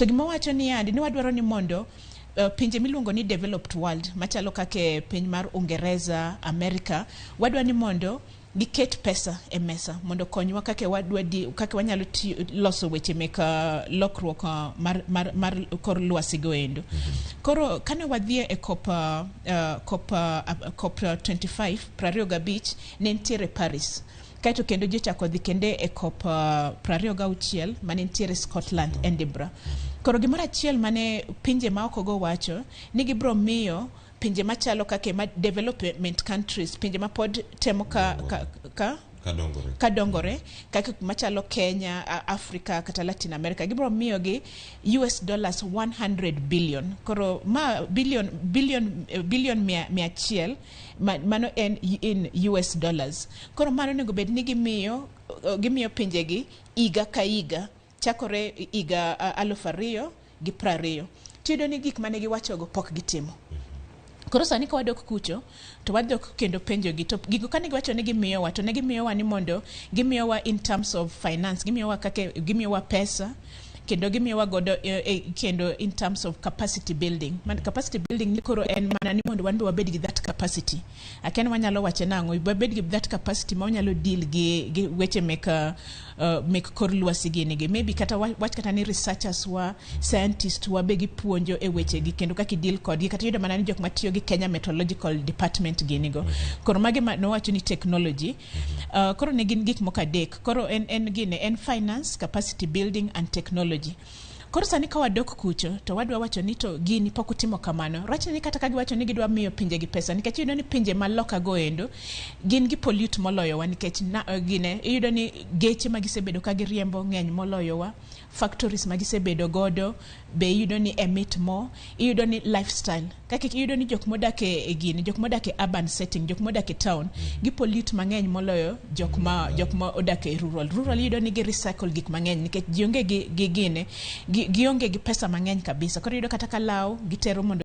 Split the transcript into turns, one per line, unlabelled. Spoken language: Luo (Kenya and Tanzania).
To gima wacho ni yandi ni wadwaro ni mondo pinje miluongo ni developed world machalo kaka piny mar Uingereza, America, wadwa ni mondo giket pesa e mesa mondo konywa kaka wadwa di, kaka wanyalo tiyo, loso weche mek lokruok mar kor lwasi go endo. Koro kane wadhi e COP, COP, COP 25 25 ne nitiere Paris. Kaeto kendo ji ochako dhi kende e COP 26 mane nitiere Scotland, Edinburgh. Koro gimoro achiel mane pinje maoko go wacho ni gibiro miyo pinje machalo kaka ma development countries, pinje ma pod temo ka
kadongore,
kadongore kaka machalo Kenya, Africa kata Latin America, gibiro miyogi US dollars 100 billion. Koro ma billion 100, mano en in US dollars. Koro mano onego bed ni gimiyo pinjegi higa ka higa chakore higa 2020. Tiyudo ni gik mane giwachogo pok gitimo. Koro sani ka wadok kucho to wadok kendo penjogi, to gigo kane giwacho ni gimiyowa, to ne gimiyowa ni mondo gimiyowa in terms of finance, gimiyowa kaka gimiyowa pesa kendo gimiyowa godo kendo in terms of capacity building. Man capacity building ni koro en mana ni mondo wan be wabed gi that capacity. Akia ni wanyalo wache nang'o, wabed gi that capacity ma wanyalo deal gi weche mek kor lwasi gini gi. Maybe kata wach kata ni researchers wa, scientist wa be gipuonjo e weche gi kendo kaka i deal kodgi, kata yudo mana ni jok matiyo gi Kenya Meteorological Department gini go. Koro magi ma nowacho ni technology. Koro ne gin gik moko adek. Koro en gine en finance, capacity building and technology. Koro sani ka wadok kucho to wadwa wacho ni to gini pok utimo kamano. Rach ni kata ka giwacho ni gidwa miyo pinje gi pesa, nikech iyudo ni pinje ma loka go endo gin gi pollute moloyowa, nikech na, gine iyudo ni geche ma gisebedo ka giriembo ng'eny moloyowa, factories ma gisebedo godo be iyudo ni emit more, iyudo ni lifestyle kaka iyudo ni jok modak e gini, jok modak e urban setting, jok modak e town gi pollute mang'eny moloyo jok ma odak e rural. Rural iyudo ni gi recycle gik mang'eny nikech ji onge gi gine gionge gi pesa mang'eny kabisa. Koro iyudo kata ka law gitero mondo